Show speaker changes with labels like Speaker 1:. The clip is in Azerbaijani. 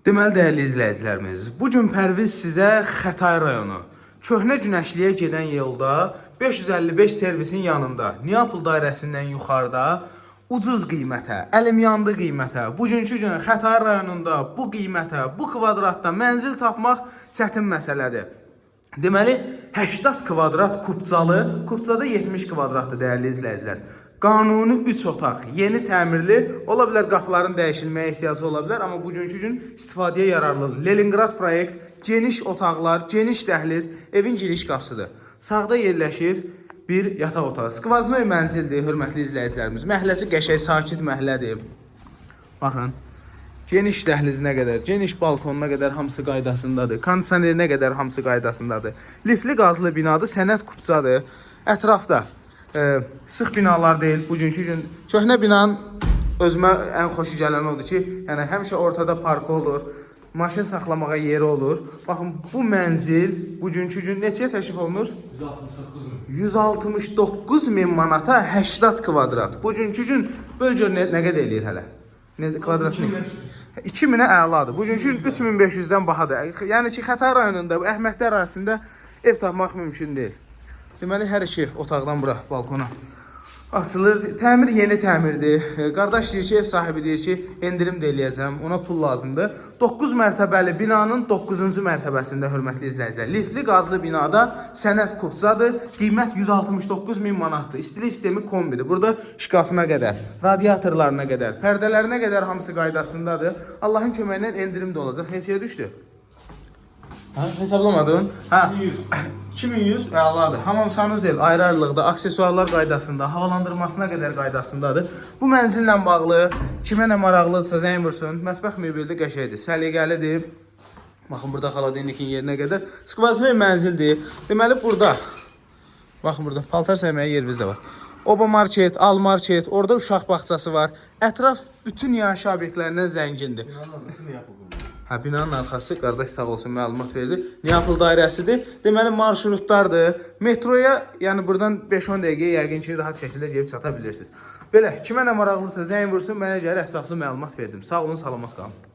Speaker 1: Deməli, dəyərli izləyicilərimiz, bu gün Pərviz sizə Xətai rayonu Köhnə Günəşliyə gedən yolda 555 servisin yanında, Neapol dairəsindən yuxarıda ucuz qiymətə, əlim yandı qiymətə, bugünkü gün Xətai rayonunda bu qiymətə, bu kvadratda mənzil tapmaq çətin məsələdir. Deməli 80 kvadrat kupçalı, kupçada 70 kvadratdır dəyərli izləyicilər. Qanuni 3 otaq, yeni təmirli, ola bilər qapıların dəyişilməyə ehtiyacı ola bilər, amma bugünkü gün istifadəyə yararlıdır. Leningrad proyekt, geniş otaqlar, geniş dəhliz, evin giriş qapısıdır. Sağda yerləşir bir yataq otağı. Skvaznoy mənzildir, hörmətli izləyicilərimiz. Məhəlləsi qəşəng, sakit məhəllədir. Baxın. Geniş dəhlizinə qədər, geniş balkonuna qədər hamısı qaydasındadır. Kondisionerinə qədər hamısı qaydasındadır. Liftli qazlı binadır, sənəd kupçadır. Ətrafda sıx binalar deyil. Bugünkü gün köhnə binanın özümə ən xoşu gələn odur ki, yəni həmişə ortada park olur. Maşın saxlamağa yeri olur. Baxın, bu mənzil bugünkü gün neçəyə təklif olunur?
Speaker 2: 169 min.
Speaker 1: 169 min manata 80 kvadrat. Bugünkü gün böl gör nə qədər eləyir hələ? Nə kvadrat nə? 2000-ə əladır. Bugünkü gün 3500-dən bahadır. Yəni ki, Xətai rayonunda, bu Əhmədli ərazisində ev tapmaq mümkün deyil. Deməli, hər iki otaqdan bura balkona açılır. Təmir yeni təmirdir. Qardaş deyir ki, ev sahibi deyir ki, endirim də eləyəcəm. Ona pul lazımdır. 9 mərtəbəli binanın 9-cu mərtəbəsində hörmətli izləyicilər. Liftli qazlı binada sənəd kupçadır. Qiymət 169 min manatdır. İstilik sistemi kombidir. Burada şkafına qədər, radiatorlarına qədər, pərdələrinə qədər hamısı qaydasındadır. Allahın köməyi ilə endirim də olacaq. Neçəyə düşdü? Hə, hesablamadın? Hə.
Speaker 2: 2100.
Speaker 1: 2100 əladır. Hamam sanuzel ayrı-ayrılıqda, aksesuarlar qaydasında, havalandırmasına qədər qaydasındadır. Bu mənzillə bağlı kimə nə maraqlıdırsa zəng vursun. Mətbəx mebeli də qəşəngdir, səliqəlidir. Baxın burada xaladelnikin yerinə qədər skvaznoy mənzildir. Deməli burada baxın burada paltar sərməyə yerimiz də var. Oba market, Al market, orada uşaq bağçası var. Ətraf bütün yaşayış obyektlərindən zəngindir.
Speaker 2: Binanın arkası Neapol qurulu.
Speaker 1: Hə, binanın arxası qardaş sağ olsun məlumat verdi. Neapol dairəsidir. Deməli marşrutlardır. Metroya, yəni buradan 5-10 dəqiqəyə yəqin ki, rahat şəkildə gedib çata bilirsiniz. Belə, kimə nə maraqlıdırsa zəng vursun, mənə gəlir ətraflı məlumat verdim. Sağ olun, salamat qalın.